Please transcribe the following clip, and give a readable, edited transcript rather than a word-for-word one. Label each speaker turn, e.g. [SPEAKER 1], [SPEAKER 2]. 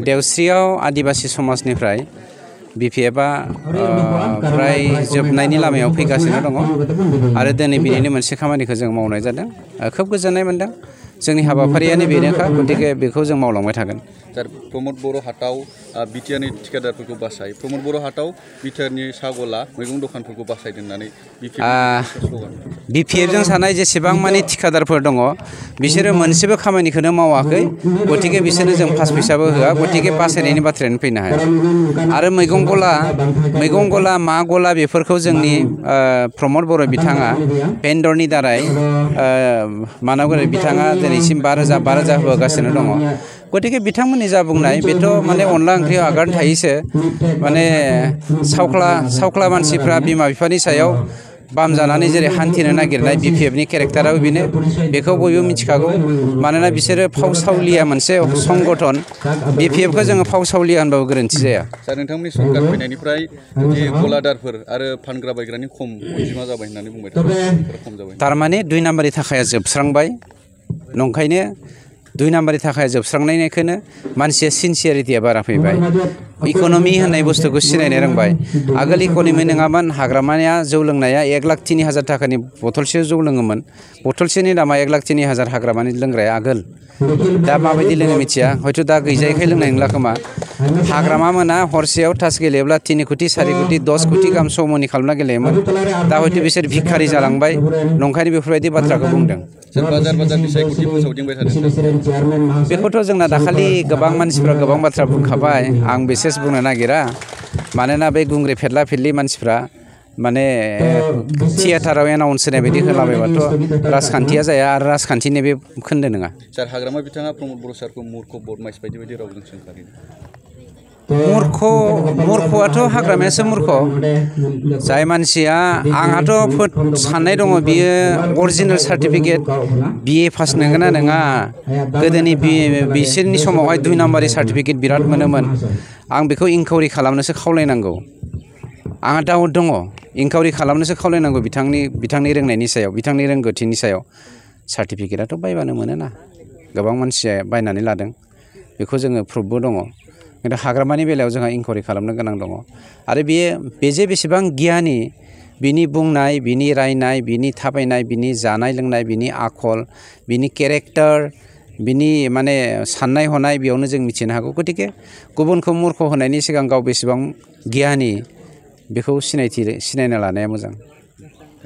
[SPEAKER 1] देवस्रियाव आदिबासी समाजनिफ्राय BPFआ फ्राय जोबनायनि लामायाव फैगासिनो दङ आरो दिनै बिनिनो मोनसे खामानिखौ जों मावनाय जादों खोब गोजोननाय मोनदों जोंनि हाबाफारियानो बेनोखा गतिके बेखौ जों मावलांबाय थागोन
[SPEAKER 2] सार प्रमद बर' हाटआव बिटिआरनि थिखादारफोरखौ बासाय प्रमद बर' हाटआव बिटिआरनि साहा गला मैगं दखानफोरखौ बासायदों होननानै
[SPEAKER 1] BPFजों सानाय जेसेबां माने थिखादारफोर दङ बिसोरो मोनसेबो खामानिखौनो मावाखै गतिके बिसोरनो जों पास फैसाबो होआ गतिके बासायनायनि बाथ्रायानो फैनो हाया आरो मैगं गला मा गला बेफोरखौ जोंनि प्रमद बर' बिथाङा पेन्डरनि दाराय मानावगोरै बिथाङा दिनैसिम 5,000 होगासिनो दङ गतिके बिथांमोननि जा बुंनाय बेथ' माने अनला ओंख्रियाव आगान थायोसो माने सावख्ला मानसिफ्रा बिमा बिफानि सायाव बाम जानानै जेरै हान्थिनो नागिरनाय BPFनि केरेक्टाराबो बेनो बेखौ बयबो मिथिखागौ मानोना बिसोरो फावसावलिया मोनसे संगठन BPFखौ जोङो फावसावलिया होनबाबो गोरोन्थि जाया
[SPEAKER 2] सार नोंथांमोननि सरकार फैनायनिफ्राय जे गलादारफोर आरो फानग्रा बायग्रानि खम अनजिमा जाबाय होननानै बुंबाय खम जाबाय
[SPEAKER 1] थारमाने 2 नाम्बारनि थाखाया जोबस्रांबाय नंखायनो 2 नाम्बारनि थाखाय जोबस्रांनायनिखौनो मानसिया सिनसियारिटिया बारा फैबाय इक'नमि होननाय बुस्थुखौ सिनायनो रोंबाय आगोल इक'नमि नङामोन हाग्रामानिया जौ लोंनाया 1,03,000 थाखानि बथलसे जौ लोङोमोन बथलसेनि दामा 1,03,000 हाग्रामानि लोंग्राया आगोल दा माबायदि लोङो मिथिया हयथ' दा गैजायैखाय लोंनाय नंला खोमा हाग्रामा मोना हरसेयाव टास गेलेयोब्ला 3 कोटि 4 कोटि 10 कोटि गाहाम समनि खालामना गेलेयोमोन दा हयथ' बिसोर भिखारि जालांबाय नंखायनो बेफोरबायदि बाथ्राखौ बुंदों बेखौथ' जोंना दाखालि गोबां मानसिफ्रा गोबां बाथ्रा बुंखाबाय आं बिसेस बुंनो नागिरा मानोना बे गुंग्रे फेरला फेरलि मानसिफ्रा माने थियेटाराव एनाउन्स होनाय बायदि होलाबायबाथ' राजखान्थिया जाया आरो राजखान्थिनि बे खोन्दो नङा
[SPEAKER 2] सार हाग्रामा बिथाङा प्रमद बर' सारखौ मूर्ख बदमाइस बायदि रावजों सोंखारि
[SPEAKER 1] मूर्खआथ' हाग्रामायासो मूर्ख जाय मानसिया आंहाथ' साननाय दङ बियो अरिजिनेल सार्टिफिकेट BA पास नंगौना नङा गोदोनि बिसोरनि समावहाय 2 नाम्बारनि सार्टिफिकेट बिराद मोनोमोन आं बेखौ इनकुवारि खालामनोसो खावलायनांगौ आंहा डाउट दङ इनकुवारि खालामनोसो खावलायनांगौ बिथांनि रोंनायनि सायाव बिथांनि रोंगौथिनि सायाव सार्टिफिकेटआथ' बायबानो मोनोना गोबां मानसिया बायनानै लादों बेखौ जोङो प्रुफबो दङ खिन्थु हाग्रामानि बेलायाव जोंहा इनकुवारि खालामनो गोनां दङ आरो बे बेसेबां गियानि बिनि बुंनाय बिनि रायनाय बिनि थाबायनाय बिनि जानाय लोंनाय बिनि आखल बिनि केरेक्टार बिनि माने साननाय हनाय बेयावनो जों मिथिनो हागौ गतिके गुबुनखौ मूर्ख होनायनि सिगां गाव बेसेबां गियानि बेखौ सिनायना लानाया मोजां